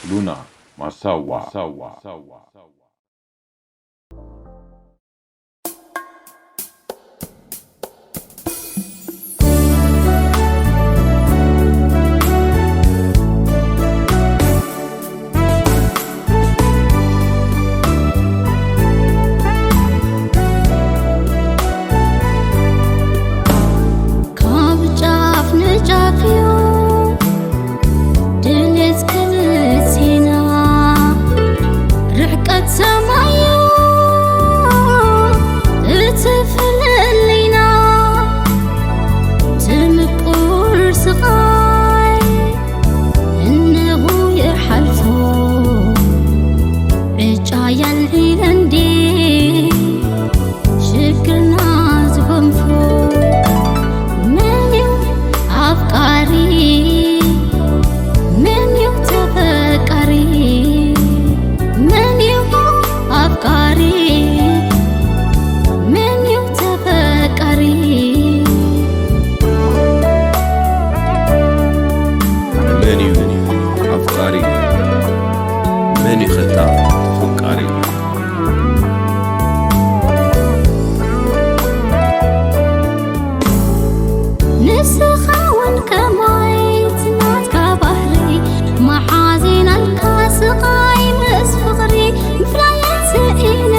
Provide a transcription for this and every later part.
ሉና ማሳዋ። ካብ ጫፍ ንጫፍ እዩ ድሌት ክልቴና፣ ርሕቀት ሰማይ እዩ እቲ ፍልልይና። እቲ ምቁር ስቓይ እንሆ ይሓልፎ፣ ዕጫ የልዒለን ድየ ሽግርና ዝጎንፎ? መን እዩ ኣፍቃሪ? መን እዩ ተፈቃሪ? መን እዩ ኣፍቃሪ? መን እዩ ተፈቃሪ? መን እዩ ኣፍቃሪ? መን እዩ ኸታ ተፈቃሪ? ንስኻ እውን ከማይ እቲ ናትካ ባህሪ፣ መሓዚናልካ ስቓይ ምስ ፍቕሪ፣ ምፍላየት ስኢነ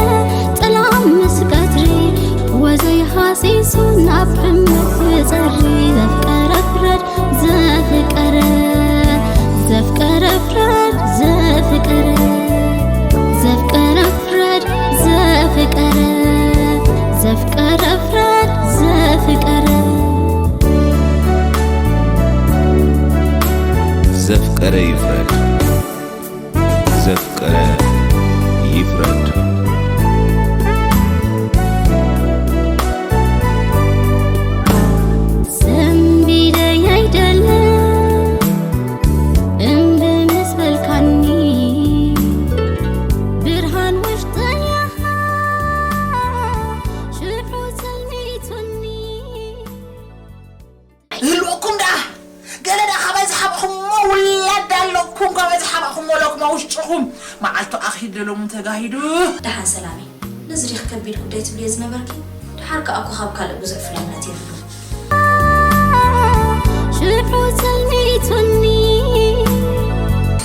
ጥላ ምስ ቀትሪ፣ ወዘይ ሃሲሱ ናብ ሕምት ዝጸሪ፣ ዘፍቀረ ፍረድ ዘፍቀረ፣ ዘፍቀረ ፍረድ ዘፍቀረ፣ ዘፍቀረ ፍረድ ዘፍቀረ፣ ዘፍቀረ ፍረድ ዘፍቀረ። ዘፍቀረ ይፍረድ፣ ዘፍቀረ ይፍረድ። ሰንቢደይ ኣይደለ እምቢ ምስ በልካኒ፣ ብርሃን ውሽጠይ ኣኻ ሽዑ ጸልሚቱኒ። ይህልወኩም ደኣ ገለ ደኣ ካባይ ዝሓብኹሞ ውላድ ኣለኩም፣ ካባይ ዝሓብኹሞ ለኩማ ውሽጥኹም መዓልቱ ኣኺል ደሎሙ ተጋሂዱ። ደሓን ሰላሚ፣ ነዚ ዲኽ ከቢድ ጉዳይ ትብልዮ ዝነበርኪ? ደሓር ከኣ እኮ ካብ ካልእ ብዙሕ ፍልይነት የብሉን። ሽዑ ጸልሚቱኒ።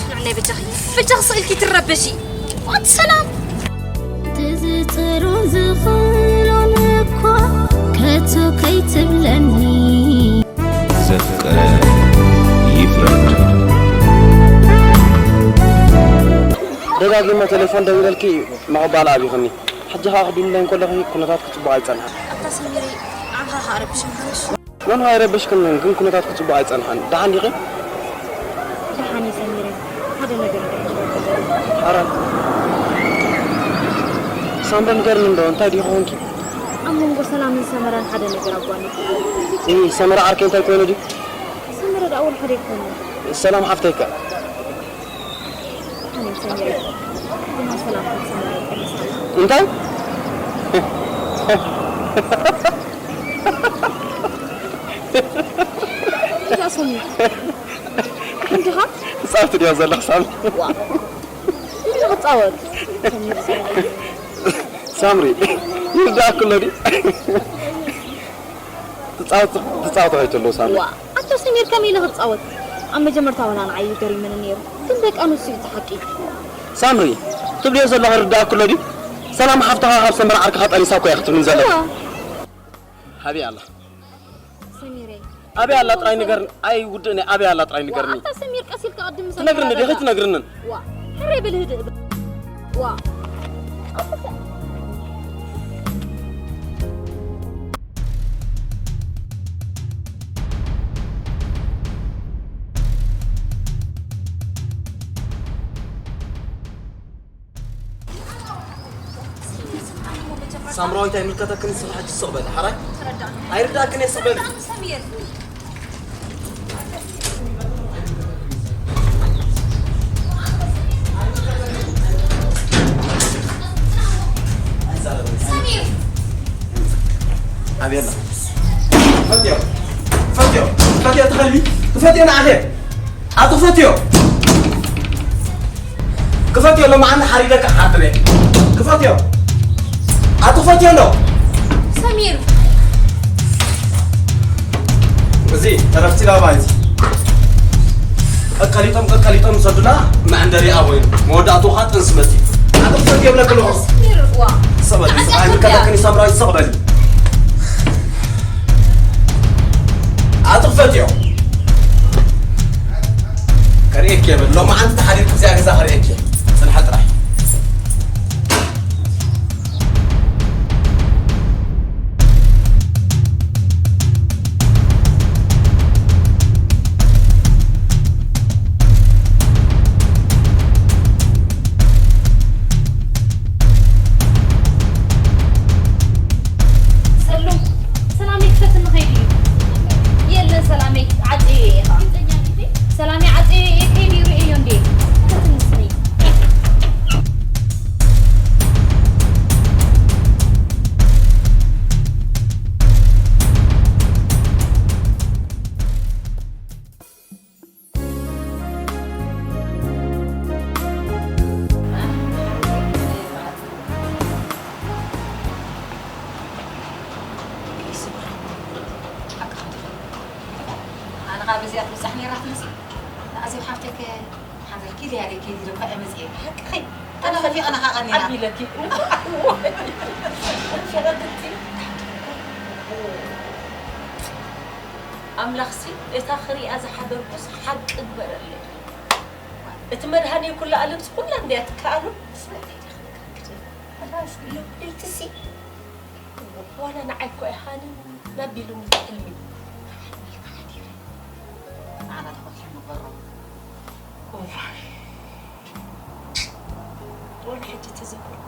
ንዕናይ በጃኺ በጃኺ ስእልኪ ትረበሺ። ዋት ሰላም። ትዝጽሩ ዝኽእሎን እኳ ከቶ ከይትብለኒ። ዘፍቀረ ይፍረድ። ደጋጊመ ቴሌፎን ደዊለልኪ ምቕባል ኣብይኽኒ። ሕጂ ኸኣ ክድውለይ እንከለኺ ኩነታት ክጽቡቕ ኣይጸንሓን። ኣታ ሰሚረይ፣ ንዓኻ ኸኣ ረቢሸኒ ሓሙሽ። መን ኣይረበሽክንን፣ ግን ኩነታት ክጽቡቕ ኣይጸንሓን። ደሓን ዲኺ? ደሓን እየ ሰሚረይ፣ ሓደ ነገር እንድሕር ክነግረካ። ሓራይ። ሳምረ ንገርኒ እንዶ፣ እንታይ ዲኺ ኾንኪ? ኣብ መንጎ ሰላምን ሰመረን ሓደ ነገር ኣጓኒፉ። እይ፣ ሰመረ ዓርከይ እንታይ ኮይኑ ድዩ? ሰመረ ደኣ ወላ ሓደ ኣይኮነን። ሰላም ሓፍተይ ከ? ኣነ ሰሚረይ፣ ግና ሰላም ከም ሰመረ ይቀንስ ኣላ። እንታይ? እዛ ሰሚር፣ ደሓን ዲኻ? ትጻወት ድያ ዘለኻ ሳምሪ? ዋ፣ እንታይ ክጻወት? ሰሚር፣ ሰሚር። ሳምሪ፣ ይርዳእኩ ኣሎ ድዩ? ትጻወት፣ ትጻወት ከይተሎ ሳምሪ። ዋ፣ ኣታ ሰሚር ከመይ ኢለ ክጻወት? ኣብ መጀመርታ ወላ ንዓይ እዩ ገሪሙኒ ነይሩ። ግን በቃ ንሱ እዩ እቲ ሓቂ። ሳምሪ፣ ትብልዮ ዘለኺ ይርዳእኩ ኣሎ ድዩ? ሰላም ሓፍትኻ ካብ ሰመረ ዓርክኻ ጠኒሳ እኮ እያ ክትብልኒ ዘለኺ። እዋ። ሃበይ ኣላ? ሰሚረይ። ኣበይ ኣላ ጥራይ ንገርኒ። ኣይ ውድእኒ፣ ኣበይ ኣላ ጥራይ ንገርኒ። ኣታ ሰሚር ቀስ ኢልካ ቅድም ምሳይ ትነግርኒ ዲኺ ተረጋጋዕ። ትነግርንን? ዋ፣ ሕረይ በል ህድእ በል። ዋ። ሳምራዊት ኣይምልከተክን፣ ንስኺ ሕጂ ስቕ በሊ፣ ሓራይ? ኣይርዳእክን እየ፣ ስቕ በሊ። ኣቤላ። ፈትዮ። ኣቲ ኣቲ ከልቢ፣ ክፈትዮ ንዓኸ። ኣቲ ክፈትዮ። ክፈትዮ፣ ሎማዓንቲ ሓሪደካ ሓፍረ። ክፈትዮ። ኣቲ ክፈትዮ እንዶ። ሰሚር። እዚ ተረፍቲ ላባ እዚ። ቀቀሊጦም፣ ቀቀሊጦም ሰዱና መዕንደሪኣ ኮይኑ። መወዳእትኡ ኸዓ ጥንሲ መፂኡ። ኣቲ ክፈትዮ እብለኪ ኣለኹ። ሰሚር፣ ዋ። ሰቕ በሊ፣ ኣቲ ኣይምልከተክን እዩ ሳምራዊት፣ ሰቕ በሊ። ኣቲ ክፈትዮ። ከርእየኪ እየ በል። ሎማዓንቲ ተሓዲርኪ እዚኣ ገዛ ከርእየኪ እየ። ጽንሓ ጥራሕ። ሰሉ፣ ሰላመይ ክፈትኒ ከይዱ እዩ። የለን ሰላመይ፣ ዓጽየ ኢኻ። ሰላመይ ዓጽየ እየ ከይዱ እዩ፣ ርእየዮ እንዴ። ክፈትኒ እስኪ። ኣነ ኻብ እዚኣ ትብጻሕ ነይራ ትመስል። ኣዜብ ሓፍተይ ከ ሓንዘር ኪድ ያለ ኪድ ኢለ እኳ እየ መጽኤ። ሓቅኺ። ኣነ ኸፊቐና ኻቐኒና። ኣቢለኪ። ኣምላኽሲ እታ ክሪኣ ዝሓደርኩስ ሓቂ ግበረለይ። እቲ መድሃኔ ኩላ ኣለምሲ ኩላ እንድያ ትከኣሉ። ልብልትሲ ዋላ ንዓይ እኮ ኣይሃንን ኣቢሉኒ እቲ ሕልሚ። ንዓና ተኾት ሕልሚ በሮ። እዋይ። ወላ ሕጂ ተዘከርኩ።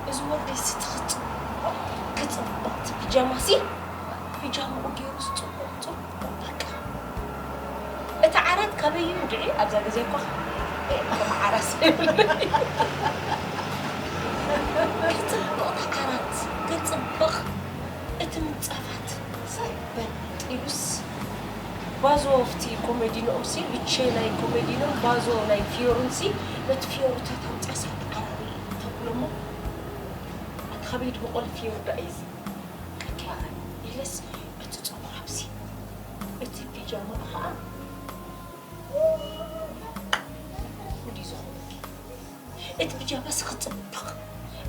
እዚ ወደይ ስቲ ክጽብቕ፣ ክጽብቕ እቲ ፒጃማ ሲ፣ ፒጃማኡ ገይሩ ጽቡቕ፣ ጽቡቕ በቃ። እቲ ዓራት ካበይ እዩ እንድዒ? ኣብዛ ግዜ እኮ ከም ዓራት የብለይ። ክጽብቕ እቲ ዓራት፣ ክጽብቕ እቲ ምንጻፋት። በል ኢሉስ ባዞ ኣብቲ ኮሜዲኖኦም ሲ፣ ብቼ ናይ ኮሜዲኖም ባዞ ናይ ፊዮሩን ሲ፣ ነቲ ፊዮሩታት ኣምጽኣስ ኣተዓራሪ ተብሎ እሞ፣ ኣቲ ካበይ ድበቖል ፊዮሩ ደኣ እዩ እዚ? ኢለስ እቲ ጸጉራምሲ፣ እቲ ፒጃማ ኸኣ ጉድ እዩ ዝኾነኪ። እቲ ፒጃማሲ ክጽብቕ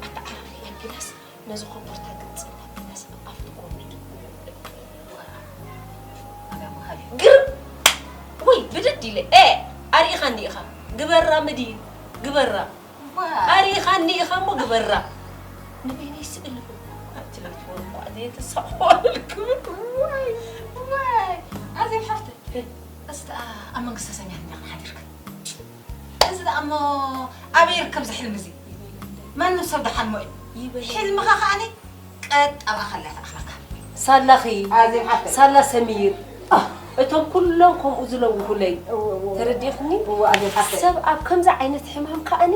ኣተዓራሪ ኣቢላስ ነዚ ኮቦርታ ግንጽል ኣቢላስ ኣብቲ ጎኒ ድግኡ። ግርም ወይ ብድድ ኢለ፣ ኤ፣ ኣርኢኻኒ ኢኻ። ግበራ ምድይ፣ ግበራ። ኣርኢኻኒ ኢኻ እሞ ግበራ። ንበይነይ ስእል እኮ ኣብቲ ሌት ወርቋ ዘይተሳቕዋልኩም። ዋይ፣ ዋይ፣ ኣዜብ ሓፍተይ፣ እስቲ ኣብ መንግስተ ሰማያት እንዲያ ሓዲርካ። እዚ ደኣ እሞ ኣበይ ይርከብ እዚ ሕልሚ እዚ? ማንም ሰብ ደሓልሞ እዩ። ይበል። ሕልምኻ ከኣኒ ቀጥ ኣብኣ ከላ ትኣኽለካ። ሳላኺ፣ ኣዜብ ሓፍተይ። ሳላ ሰሚር፣ እቶም ኩሎም ከምኡ ዝለውሁለይ። እወ፣ እወ፣ እወ። ተረዲእኽኒ? እወ፣ ኣዜብ ሓፍተይ። ሰብ ኣብ ከምዚ ዓይነት ሕማም ከኣኒ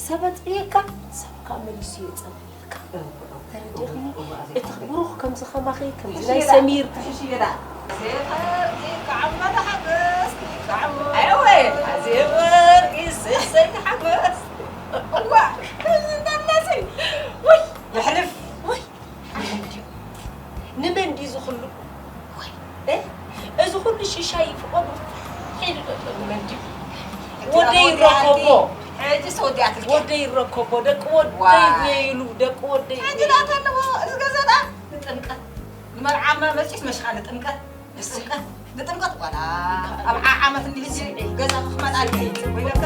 ሰብ ኣጽብየካ፣ ሰብ ከኣ መሊሱ የጸብየካ። እወ፣ እወ። ተረዲእኽኒ? እወ፣ እወ፣ ኣዜብ እቲ ሓፍተይ። ብሩኽ ከምዚ ኸማኺ፣ ከምዚ ናይ ሰሚር። ትሕሽየ ደኣ። ኣዜብ ወርቂ ከዓሞ ደሓገስ፣ ከዓሞ። ኣይወ፣ ኣዜብ ወርቂ፣ ሰሰይ፣ ተሓጎስ። እዋ፣ ከምዚ እንዳላሲ። ወይ፣ የሕልፍ። ወይ፣ ንመን ድዩ? ንመን ድዩ እዚ ኩሉ? ወይ፣ እ? እዚ ኩሉ ሽሻይ ፍቐዱ ሒሉ ዘሎ ንመን ድዩ? ሕጂ ወደይ ወዲኣትኪ። ይረከቦ። ሕጂ ተወዲኣትልኪ። ወደይ ይረከቦ። ደቂ ወደይ ዋይ። የይሉ፣ ደቂ ወደይ ሕጂ የይሉ። ናት ኣለዎ፣ እዚ ገዛ ደኣ ንጥምቀት። ንመርዓ መ-፣ መጺስ መሽኻ ንጥምቀት። ንጥምቀት፣ ንጥምቀት ዋላ ኣብ ዓ-፣ ዓመት እንዲህ እንጂ ገዛ ክመጣልኪ ወይለከ።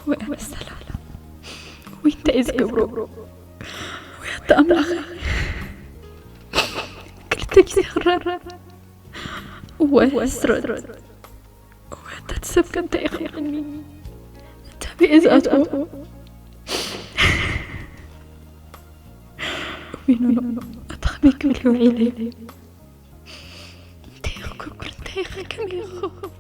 ወይ ኣነ ሰላም፣ ወይ እንታይ እዩ ዝገብሮ? ወይ ኣታ ኣምላኸ፣ ክልተ ግዜ ክራር። ወይ ሕስረት። ወይ ኣታ እቲ ሰብ ከ እንታይ ይኸውንኒ? እንታይ ብየ ዝኣትዎ? ወይ ኖኖ፣ ኣታ ከመይ ክብል ውዒለ? እንታይ ክገብር፣ እንታይ ከ ከመይ ክኸውን?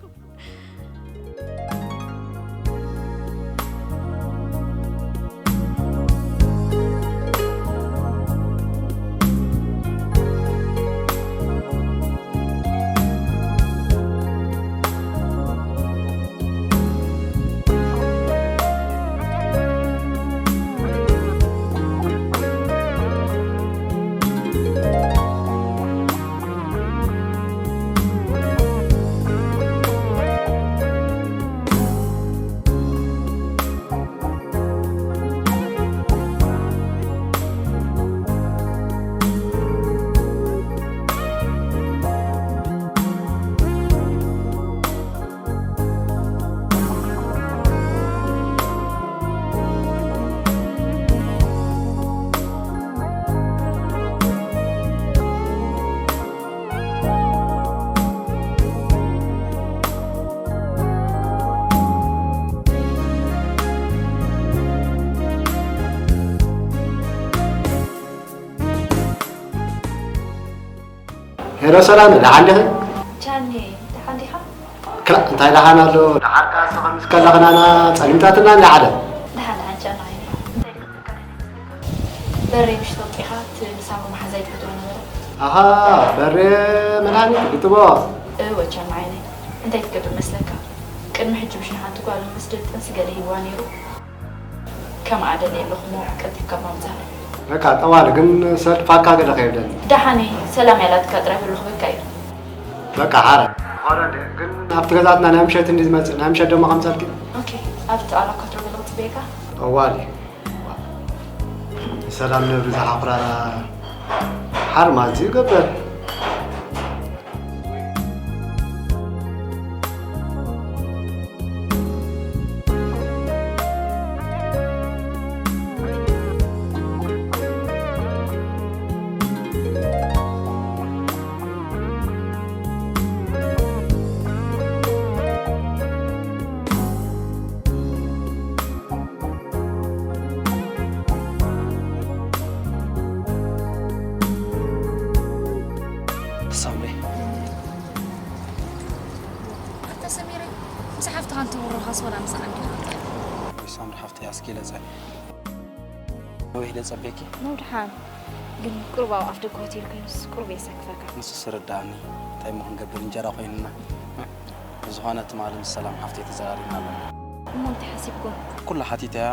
ሄሎ ሰላም፣ ደሓን ዲኺ? ቻኒ፣ ደሓን ዲኻ? ክላ፣ እንታይ ደሓን ኣሎ? ደሓር ከኣ ንስኺ ምስ ከለኽናና ጸሊምታትና እንዳ ዓለም። ደሓን፣ ደሓን ቻኒ ዓይነይ። እንታይ ክትብልካ ደሊኻ? በሬ ምሽቲ ወቂኻ እቲ ንሳሚ መሓዛይ ትፈትዎ ነበረ። ኣሃ፣ በሬ መድሃኒት ግጥሞ። እወ ቻኒ ዓይነይ። እንታይ ትገብር መስለካ? ቅድሚ ሕጂ ምሽ ንሓንቲ ጓል መስደድ ጥንሲ ገለ ሂብዋ ነይሩ። ከም ኣደን የለኹ እሞ ቀልጢፍካ እባ ምጻለይ። በቃ ጠዋሊ ግን ሰልዲ ፋካ ገለ ከይብለኒ። ደሓነይ ሰላም ያላትካ ጥራይ በሎ ክበካ እዩ። በቃ ሓረ። ሆረ እንደ ግን ኣብቲ ገዛትና ናይ ምሸት እንዲ ዝመጽእ ናይ ምሸት ደሞ ከምጸልኪ። ኦኬ ኣብቲ ኣላ ኮትሮ ገለ ክጽበየካ። ጠዋሊ ሰላም ነብሪ ዝሓፍራራ ሓርማዝ ይገበር። ሳምሪ ኣታ ሰሚረይ፣ ምስ ሓፍትኻ እንትውረኻስ ወላ ምስ ዓንዲኻ እንታይ? ወይ ሳምሪ ሓፍተይ ኣስኪለ ጸ ነዊሕ ኢለ ጸበኪ። ነው ደሓን፣ ግን ቁሩብ ኣብ ኣፍ ደገ ሆቴል ኮይኑስ ቁሩብ የሰክፈካ። ንሱስ ይርድኣኒ፣ እንታይ እሞ ክንገብር እንጀራ ኮይኑና። ብዝኾነ ትማሊ ምስ ሰላም ሓፍተይ ተዘራሪብና ኣለና። እሞ እንታይ ሓሲብኩም? ኩሉ ሓቲተያ፣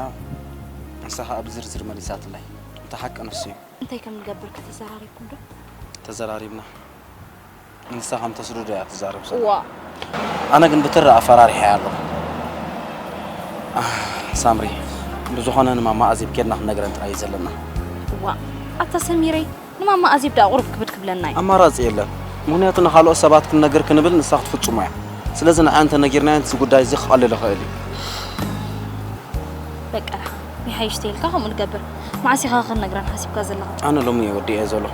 ንሳ ኸኣ ብዝርዝር መሊሳትለይ። እቲ ሓቂ ንሱ እዩ። እንታይ ከም ንገብር ከ ተዘራሪብኩም ዶ? ተዘራሪብና። ንሳ ከም ተስድዶ እያ ትዛረብ ዘላ። ዋ። ኣነ ግን ብትሪ ኣፈራሪሐያ ኣለኹ። ኣህ፣ ሳምሪ፣ ብዝኾነ ንማማ ኣዜብ ኬድና ክንነግረን ጥራይ እዩ ዘለና። ዋ። ኣታ ሰሚረይ፣ ንማማ ኣዜብ ደኣ ቁሩብ ክብድ ክብለና እዩ። ኣማራጺ የለን። ምኽንያቱ ንኻልኦት ሰባት ክንነግር ክንብል ንሳ ክትፍጽሞ እያ። ስለዚ ንዓኣ እንተነጊርናያ እዚ ጉዳይ እዚ ክቐልል ይኽእል እዩ። በቃ ደሓ፣ ይሓይሽ ተይልካ ከምኡ ንገብር። መዓስ ኢኻ ክንነግረን ሓሲብካ ዘለኻ? ኣነ ሎሚ እየ ወዲኤ ዘሎ።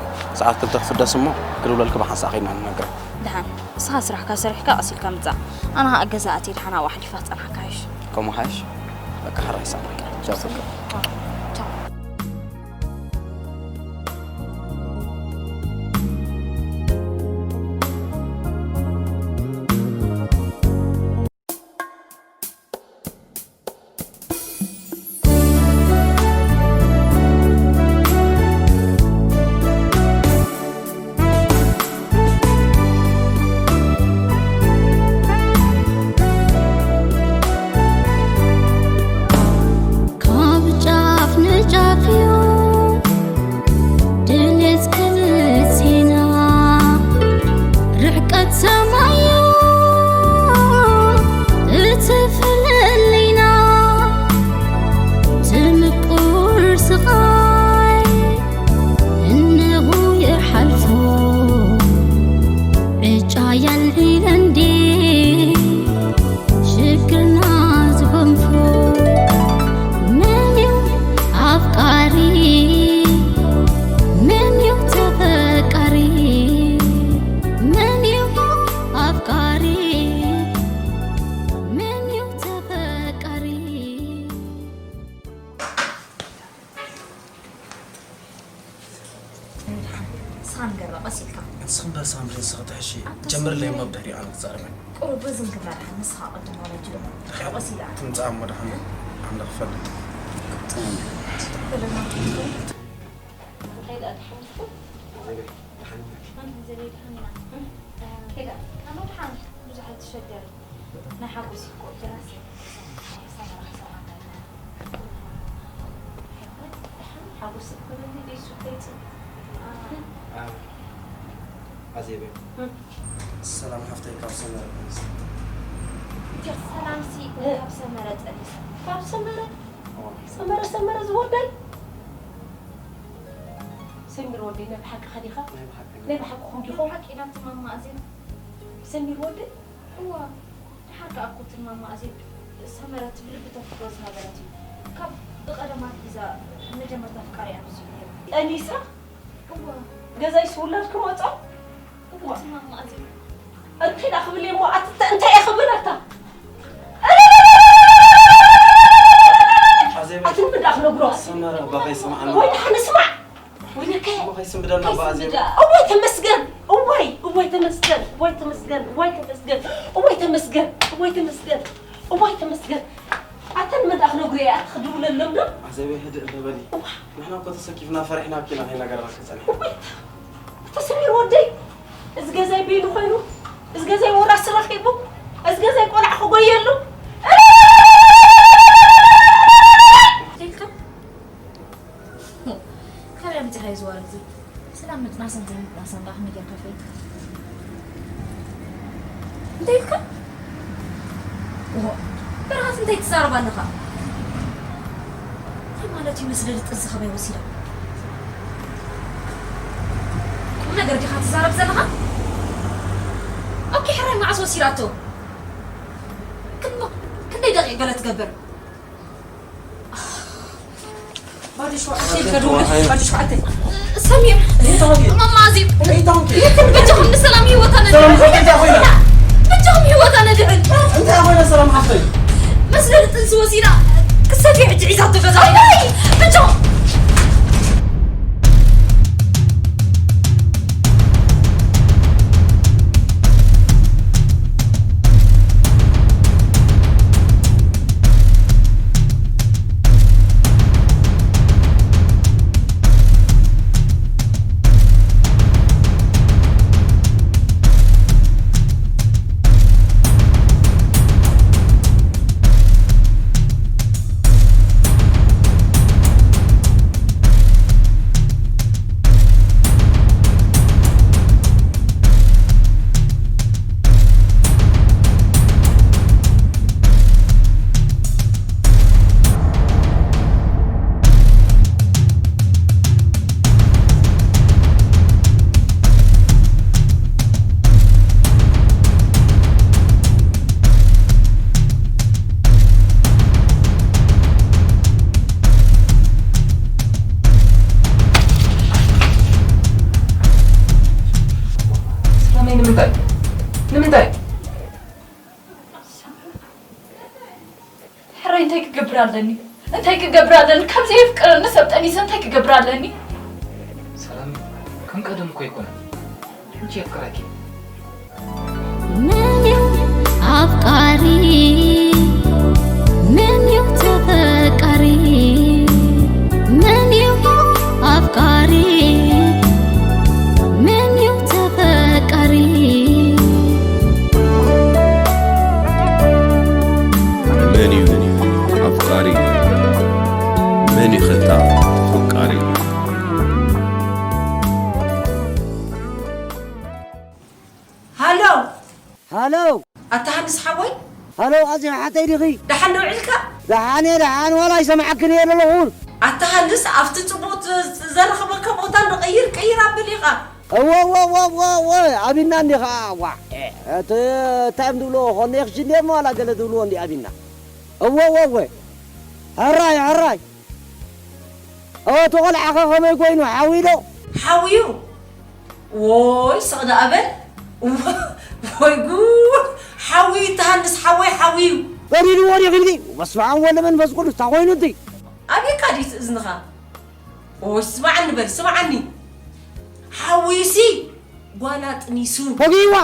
ሰዓት ክልተ ክፍደስ እሞ ክድውለልኪ ብሓንሳእ ከይድና ንነግረን። ደሓን፣ ንስኻ ስራሕካ ሰሪሕካ ቀስ ኢልካ ምጻእ። ኣነ ኸኣ ገዛ ኣትየ ደሓን ኣብኡ ሓሊፋ ክጸንሓካ ይሓይሽ። ከምኡ ይሓይሽ? በቃ ሕራይ ሳምሪ። ቻው። ቻው። ካብ ጫፍ ኣንገራ ቀስ ኢልካ። ንስኺ እምበር ሳምሪ ንስኺ ትሕሺ። ኣታ ጀምርለይ ሳምሪ። እሞ ብድሕሪኡ ኣነ ክዛረብ እየ። ቁሩብ ዝም ክበርሕ ንስኻ ቅድም ወረጅ። ድሕሪኡ ቀስ ኢላ። ትምጻእ እሞ ደሓን ኣምላኽ ይፈልጥ። ትምጻእ እሞ። በለና። እንታይ ደኣ ደሓን ኢኹም? ደሓን ኢና። ከይዳ። ኣነ ደሓን ብዙሕ ኣይትሸገርን። ናይ ሓጎስ እኮ ጀላስ እየ። ሰመራ ሰላም። ሓጎስ እኮ ነኒ ደይሱ ደይጽ። ኣዜበ። ሰላም ሓፍተይ ካብ ሰመረ። ሰላም ሲ ካብ ሰመረ ጠኒስ። ካብ ሰመረ? ሰመረ፣ ሰመረ ዝወደይ? ሰሚር ወደይ፣ ናይ ብሓቂ ኸዲኻ? ናይ ብሓቂ። ናይ ብሓቂ ኹም ዲኹም? ሓቂ ናብቲ ማማ ኣዜብ። ሰሚር ወደይ? እዋ፣ ደሓር ከኣ እኮ እቲ ማማ ኣዜብ ሰመረ ትብል ብተፈጥሮ ዝነበረት እዩ። ካብ ብቐደማ ኣትሒዛ መጀመርታ ኣፍቃሪኣ ንሱ እዩ ነይሩ። ጠኒሳ? እዋ። ገዛይስ ውላድ ክመጾ? እዋ። እቲ ማማ ኣዜብ። እንታይ ደኣ ክብል እየ እሞ፣ ኣቲ-፣ እንታይ እየ ክብል ኣታ? ኣዜብ። ኣቲ ንመን ደኣ ክነግሮ? ሰመረ፣ እባ ከይሰምዓና። ወይ ደሓን ስማዕ። ወይነከ እሞ ከይስምብደልና እባ ኣዜብ። ከይስምብዳ። እዋይ ተመስገን። እዋይ፣ እዋይ ተመስገን። እዋይ ተመስገን። እዋይ ተመስገን። እዋይ ተመስገን። እዋይ ተመስገን። እዋይ ተመስገን። ኣታ ንመን ደኣ ክነግሮ እየ? ኣቲ ክድውለሎም ዶ? ኣዜበይ ህድእ እንተበሊ። እዋ። ንሕና እኮ ተሰኪፍና ፈሪሕናኪ ኢና ከይነገርናኪ ጸኒሕና። እዋይ፣ ኣታ ሰሚር ወደይ፣ እዚ ገዛይ በይኑ ኮይኑ፣ እዚ ገዛይ ወራሲ ረኺቡ፣ እዚ ገዛይ ቆልዓ ክጎየሉ። ኢልካ? ካበይ ኣምጺኻዮ እዚ ወረ እዚ? ሰላም ምጥናስን ዘይምጥናስን ደኣ ከመይ ጌርካ ፈሊጥካ? እንታይ ኢልካ? ኦሆ፣ በርሃፍ እንታይ ትዛረብ ኣለኻ? እንታይ ማለት እዩ መስደዲ ጥንሲ ከመይ ወሲዳ? ቁም ነገር ዲኻ ትዛረብ ዘለኻ? ኦኬ፣ ሕራይ መዓስ ወሲዳቶ? ክን-፣ ክንደይ ደቂቕ ገለ ትገብር? ባዶ ሸውዓተ ኢልካ ደውለ፣ ባዶ ሸውዓተ። ሰሚር፣ እንታይ ኾንኪ? ማማ ኣዜብ፣ እንታይ ኾንኪ? በጃኹም ንሰላም ህይወታ ነድሕን። ሰላም ኾንኪ እንታይ ኮይና? በጃኹም ህይወታ ነድሕን። እንታይ ኮይና ሰላም ሓፍተይ? መስደዲ ጥንሲ ወሲዳ ክሰትዮ ሕጂ ሒዛቶ ገዛ። ኣይ! በጃኹም። ሰላመይ ንምንታይ? ንምንታይ? ሕራይ እንታይ ክገብር ኣለኒ? እንታይ ክገብር ኣለኒ? ካብ ዘየፍቅረኒ ሰብ ጠኒሰ እንታይ ክገብር ኣለኒ? ሰላም ከም ቀደም እኮ ኣይኮነን። ሕጂ የፍቅረኪ። መን እዩ ኣፍቃሪ? መን እዩ ተፈቃሪ? መን እዩ ኣፍቃሪ? መን እዩ ተፈቃሪ? መን እዩ ኣፍቃሪ? መን እዩ ኸታ ተፈቃሪ? ሃሎ። ሃሎ። ኣታ ሃንስ ሓወይ። ሃሎ፣ ኣዜብ ሓተይ ዲኺ? ደሓን ዶ ውዒልካ? ደሓን እየ፣ ደሓን፣ ዋላ ኣይሰምዓክን እየ ዘለኹ። ኣታ ሃንስ፣ ኣብቲ ጽቡቕ ዝ-፣ ዘረኽበካ ቦታ እንዶ ቀይር፣ ቀይር ኣብል ኢኻ። እወ፣ እወ፣ እወ፣ እወ፣ እወ፣ ኣቢና እንዲ ኸዓ፣ ዋዕ። እቲ፣ እንታይ እዮም ዝብልዎ፣ ኮኔክሽን ድዮም ዋላ ገለ ዝብልዎ እንዲ ኣቢና። እወ፣ እወ፣ እወ። ሕራይ፣ ሕራይ። ኦ፣ እቲ ቆልዓ ኸ ከመይ ኮይኑ? ሓውዩ ዶ? ሓውዩ? ዎይ፣ ስቕ ደኣ በል። ወይ ጉድ! ሓውዩ፣ ተሃንስ ሓወይ ሓውዩ። በዲልዎ ድዩ ኺልኪ? በስመ ኣብ ወወልድ ወመንፈስ ቅዱስ፣ እንታይ ኮይኑ እቲ? ኣበይ ካዲት እዝንኻ? ኦይ፣ ስማዓኒ በል፣ ስማዓኒ። ሓዊሲ ጓላ ጥኒሱ ፈጊዋ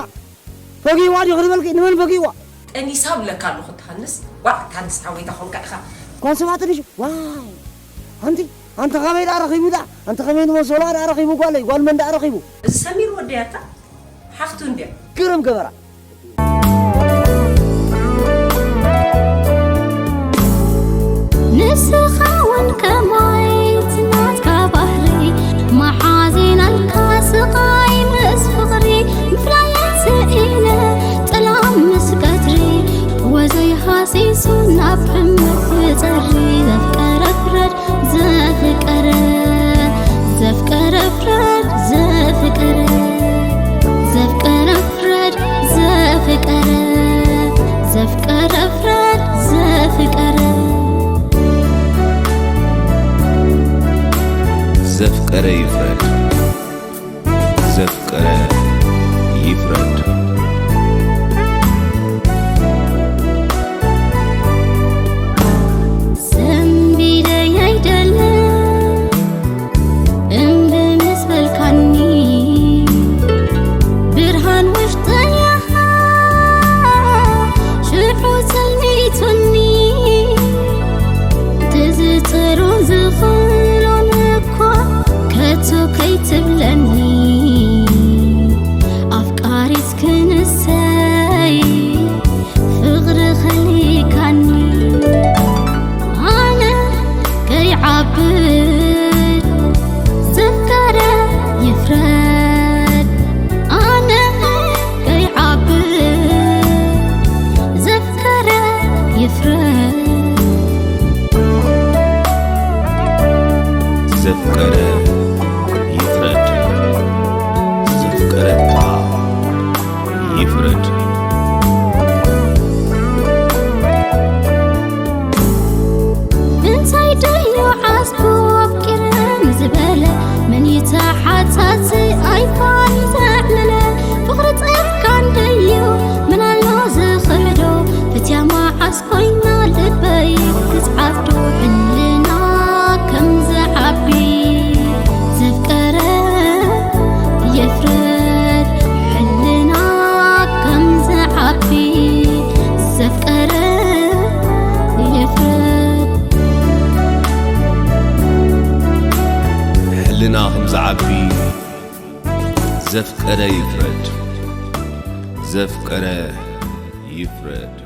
ፈጊዋ ዲኹ ዝበልኪ ንመን ፈጊዋ? ጠኒሳ ብለካ ኣለኹ። ተሃንስ ዋዕ ተሃንስ ሓወይታ ኾንካ ኢኻ። ኳን ሰባት ጥኒሱ ዋይ ኣንቲ ኣንቲ ከመይ ደኣ ረኺቡ ደኣ ኣንቲ ከመይ ንመሰላ ደኣ ረኺቡ ጓለይ ጓል መን ደኣ ረኺቡ? እዚ ሰሚር ወደያታ ሓፍቱ እንድያ። ግርም ገበራ። ንስኻ እውን ከማይ እቲ ናትካ ባህሪ መሓዚናልካ ስቓይ ምስ ፍቕሪ ምፍላየት ስኢነ ጥላም ምስ ቀትሪ ወዘይ ሃሲሱ ናብ ሕመት ይጸሪ ዘፍቀረ ፍረድ ዘፍቀረ ዘፍቀረ ፍረድ ዘፍቀረ ዘፍቀረ ፍረድ ዘፍቀረ ዘፍቀረ ፍረድ ዘፍቀረ ዘፍቀረ ይፍረድ ዘፍቀረ ይፍረድ። ሰንቢደይ ኣይደለ እምቢ ምስ በልካኒ ብርሃን ውሽጠይ ኣሃ ሽዑ ጸልሚቱኒ ትዝጽሩ ዝኽእሎን እኳ ከቶ ከይትብለኒ ኣፍቃሪት ክንሰይ ፍቕሪ ኸሊካኒ ኣነ ከይዓብድ ዘፍቀረ ይፍረድ ኣነ ከይዓብድ ዘፍቀረ ይፍረድ ዘፍቀረ ይፍረድ ዘፍቀረታ ይፍረድ። እንታይ ደዩ ዓስቡ ኣፍቂረ ንዝበለ መን ይተሓታቲ ኣይፋል ዘዕለለ ፍቕሪ ጸፍካን ደዩ ምን ኣሎ ዝኽሕዶ ፍትያ መዓስ ኮይና ልበይ ክትዓብዶ ሕልና ከም ዝዓቢ ዘፍቀረ የፍረድ ሕልና ከም ዝዓቢ ዘፍቀረ የፍረድ ሕልና ከም ዝዓቢ ዘፍቀረ ይፍረድ ዘፍቀረ ይፍረድ